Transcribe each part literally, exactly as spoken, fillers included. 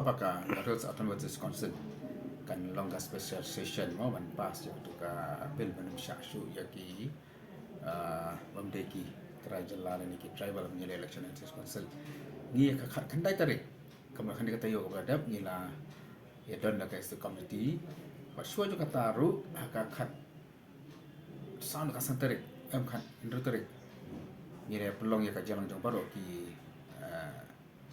Ba ka Garo Hills Autonomous District Council kan long ka special session mo ban pass ïa ka bill ban ym shah shuh ïa ki, ah, bym dei ki trai jylla lane ki tribal ban ïaleh election ha District Council. Ngi ha ka khatkhyndai tarik, kumba kane ka taïew kaba la dep, ngi la ïa don da ka executive committee. Bad shuwa jong kata ruh ha ka khat san, ka san tarik, em, khathynriew tarik, ngi la pynlong ïa ka jingïalang jong baroh ki, ah,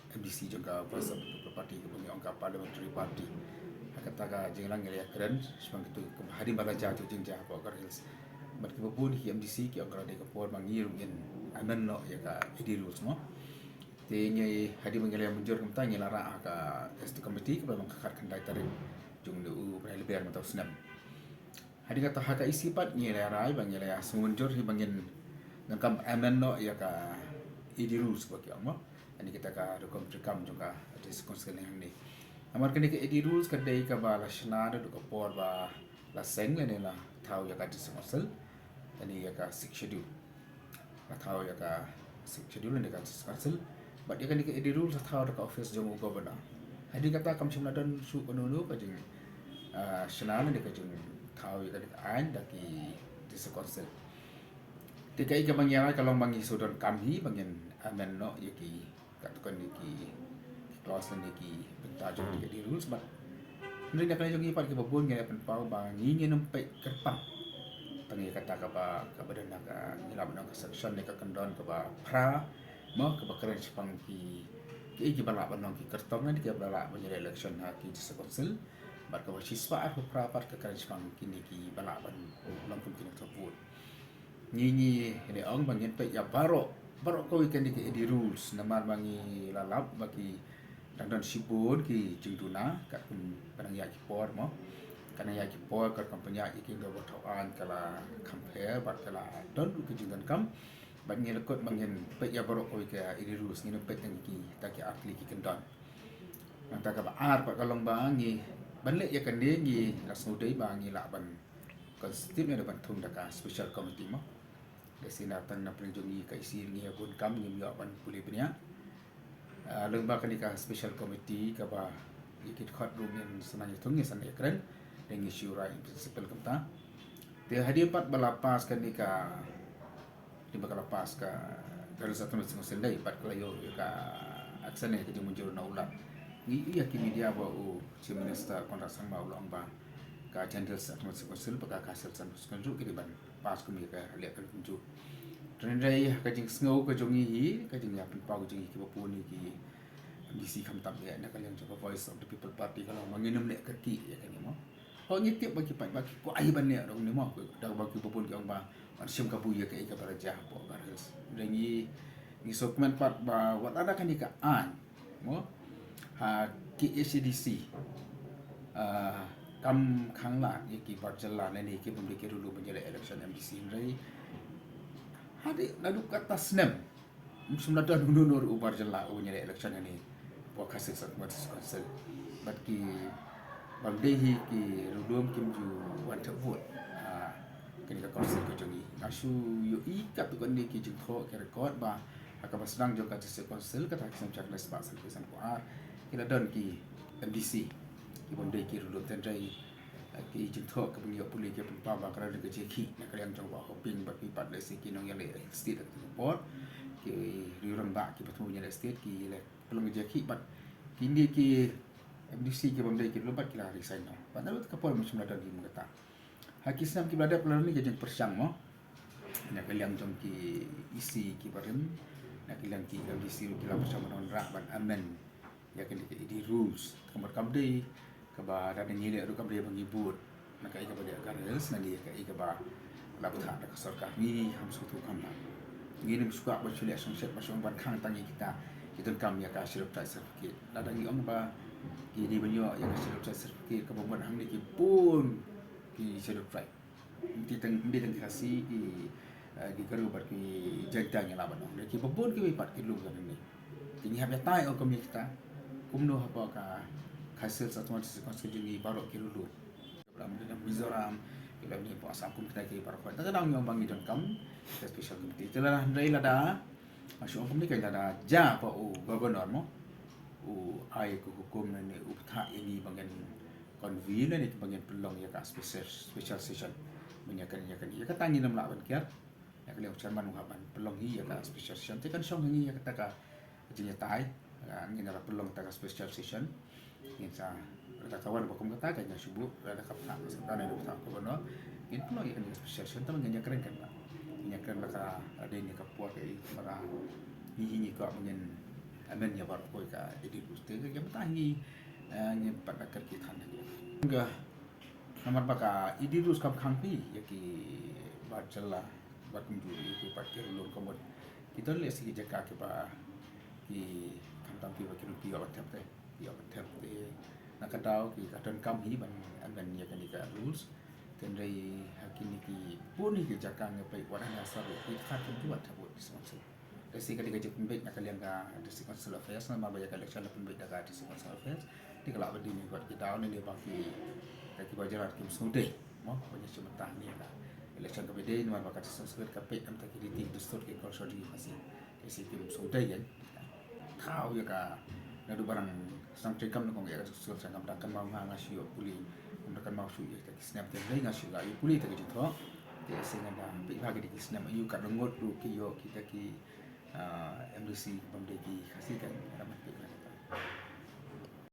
M D C jong ka Voice of the People Party, kaba ngi ong ka Parliamentary Party. Ha kata ka jingïalang ngi la ïakren shaphang kito, kumba hadien ba la jia kito ki jingjia hapoh Garo Hills. Bad kiba bun ki M D C ki ong ka la dei ka por ba ngi ruh ngin amend noh ïa ka A D rules mo. Te ngi, hadien ba ngi la ïa mynjur kumta, ngi la rah ha ka executive committee kaba long ka khatkhyndai tarik jong une u bnai Lber mynta u snem. Hadien kata ha ka E C pat ngi la rai ba ngi la ïa sngewmynjur hi ba ngin, ngin kam amend noh ïa ka A D rules ba ki ong mo. Ani kita ka rukom treikam jong ka District Council hangne. Namar kane ka A D rules ka dei kaba la shna naduh ka por ba la seng lane la thaw ïa ka District Council. Ani ïa ka Sixth Schedule. La thaw ïa ka Sixth Schedule lane ka District Council. Bad ïa kane ka A D rules la thaw da ka office jong u Governor. Hadien kata kam shym la don shuh kano kano ka jing, ah, shna lane ka jingthaw ïa kane ka aiñ da ki District Council. Te kaei kaba ngi rai ka long ba ngi shu donkam hi ba ngin amend noh ïa ki, katto katne ki, ki clause lane ki bynta jong ki A D rules. Bad hynrei na kane jong ngi pat kiba bun ngi la pynpaw ba ngi ngin ym peit kyrpang tang ïa kata kaba, kaba don ha ka, ngi lah ban ong ka section ne ka kyndon kaba phra mo, kaba kren shaphang ki, kiei kiba lah ban long ki kyrtong ne kiba lah ban ïaleh election ha ki District Council. Bad kaba shispah arphew phra pat ka kren shaphang kine kiba lah ban long kum ki nongthep vote. Ngi, ngi, ngi ong ba ngin peit ïa baroh, baroh kawei kane ka A D rules, namar ba ngi la lap ba ki dang don shibun ki jingduna, katkum ka nang ïaid ki por mo. Ka nang ïaid ki por, ka rukom pynïaid ïa ki, ka ba thaw aiñ ka la kham pher bad ka la don ruh ki jingdonkam. Bad ngi la kut ba ngin peit ïa baroh kawei ka A D rules, ngin ym peit tang ki, ta ki artylli ki kyndon. Nangta kaba ar pat ka long ba ngi, ban leh ïa kane ngi la sngewdei ba ngi lah ban constitute ne ban thung da ka special committee mo. Lehse na tang na pdeng jong ngi ka E C ngi ïa bun kam, ngim ïoh ban pule bniah. Ah, lyngba kane ka special committee kaba ïa ki dkhot ruh ngin sa nang ïa thung, ngin sa nang ïa kren. Te ngi shu rai in principle kumta. Te hadien pat ba la pass kane ka, hadien ba ka la pass ka Garo Hills Autonomous Council, dei pat ka la ïoh ïa ka action ne ka jingmynjur na u Lat. Ngi ïohi ha ki media ba u Chief Minister Conrad Sangma u la ong ba ka Jaintia Hills Autonomous Council bad ka Khasi Hills Autonomous Council ki dei ban pass kum ïa ka leh ka lynti. Hynrei ha ka jingsngew ka jong ngi hi, ka jingïapynpaw ka jong ngi kiba bun hi ki M D C khamtam eh na ka liang jong ka Voice of the People Party ka long ba ngin ym leh kyrkieh ïa kane mo. Ho ngi tip ba ki paidbah ki kwah hi ban leh ruh ne mo, da ba kiba bun ki ong ba ban shim kabu ïa kaei kaba la jia hapoh Garo Hills. Hynrei ngi, ngi sngewkmen pat ba wat lada kane ka aiñ mo, ha K H A D C, ah, kam khanglad ïa ki bar jylla lane ki bym dei ki riewlum ban ïaleh election M D C, hynrei hadien naduh katta snem ym shym la don uno uno ruh u bar jylla uban ïaleh election hangne hapoh Khasi Hills Autonomous Council. Bad ki bym dei hi ki riewlum kim ju wan thep vote ha kane ka council ka jong ngi. Nga shu ïohi katto katne ki jingthoh ki record ba ha kaba sdang jong ka District Council kata ha ki snem hajar khyndai spah sanphew san, ki la don ki M D C ki bym dei ki riewlum, hynrei ki jingthoh kiba ngi ïoh pule ki pynpaw ba ka la don ka jingïakhih na ka liang jong Bah Hoping bad ki pat lehse ki nongïaleh state ha kata ka por, ki riew rangbah kiba thmu ïaleh state ki la pynlong ka jingïakhih bad kine ki M D C ki bym dei ki riewlum pat ki la resign noh. Bad naduh kata ka por ym shym la don hi mo kata. Ha ki snem kiba la dep la don hi ka jingpyrshang mo na ka liang jong ki E C kiba rim, na ka liang ki M D C ruh ki la pyrshang ban wanrah ban amend ïa kane ka A D rules. Ka mut kam dei kaba lada ngi leh ruh kam dei ba ngi bud na kaei kaba dei ka Garo Hills, na kaei kaba la bthah da ka sorkar. Ngi ham sngewthuh kham bha. Ngi nym shu kwah ban shu leh shongshit ba shong ban khang tang ïa kita ki donkam ïa ka Scheduled Tribe certificate. Lada ngi ong ba ki dei ban ïoh ïa ka Scheduled Tribe certificate, kaba mut hangne ki bun ki Scheduled Tribe. Ym dei tang, ym dei tang ki Khasi, ki, eh, ki Garo bad ki Jaintia ngi lah ban ong. Dei kiba bun kiwei pat ki lum ka dang dei. Te ngi hap ïatai ong kumne kita. Kumno hapoh ka Khasi Hills Autonomous District Council jong ngi baroh ki riewlum. Ki la mih na Mizoram, ki la mih hapoh Assam kum kita ki baroh. Te ka dang ngi ong ba ngi donkam ka special committee. Te lada hynrei lada, ma shu ong kumne ka lada jia hapoh u governor mo. u ai ka hukum ne u bthah ïa ngi ba ngin convene ne ba ngin pynlong ïa ka special, special session. Mynta ïa kane, ïa kane, ïa kata ngin ym lah ban kiar. Ïa ka liang u chairman u hap ban pynlong hi ïa ka special session. Te kan shong ha ngi ïa kata ka jingïatai. Ngin ïa pynlong kata ka special session. Ngin sa, lada ka wan ba kum kata, kan ïa shu buh, lada ka bthah ka Sorkar ne ka bthah ka Governor, ngin pynlong ïa kane ka special session, tang ngin ïa kren kan ba, ngin ïa kren ba ka, lada ïa ka por ka i, para, ngi hi ngi kwah ba ngin amend ïa baroh kawei ka Edit Rules te, ka ïa bthah ngi, eh, ngin pat da kyrkieh than ïa ka. Namar ba ka Edit Rules kam khang phi ïa ki bar jylla, bad kumjuh ïa ki pat ki rulung ka mut. Ki don lehse ki jaka kiba, ki, khamtam kiba ki ruh ki ïoh ban thep te. Ïoh ban thep te. Na ka daw ki ka donkam hi ban amend ïa kane ka rules. Hynrei ha kine ki bun hi ki jaka nga peit wat hana sa ruh ki khar kumjuh ban thep vote District Council. Lehse ka dei ka jingpynbeit na ka liang ka District Council Affairs, namar ba ïa ka election la pynbeit da ka District Council Affairs. Te ka lah ba dei ne wat ki daw ne lei ba ki, ka kiba jylla kim sngewdei. Mo, ba ngi shu mynta ne ka election kaba dei, namar ba ka District Council ka peit namar ki riti ki dustur ki culture jong ngi Khasi. Te lehse kim sngewdei ïa ka. Thaw ïa ka, naduh ba dang sdang treikam ne kong ïa ka District Council kam da kynmaw nga, nga shu ïoh pule. Kam da kynmaw shuh ïa kita ki snem te, hynrei nga shu la ïoh pule kita ki jingthoh. Te lehse ngan da peit ba ki dei ki snem aïu, katno ngut ruh ki ïoh kita ki, ah, M D C bym dei ki Khasi kan, ngan da peit ba kita.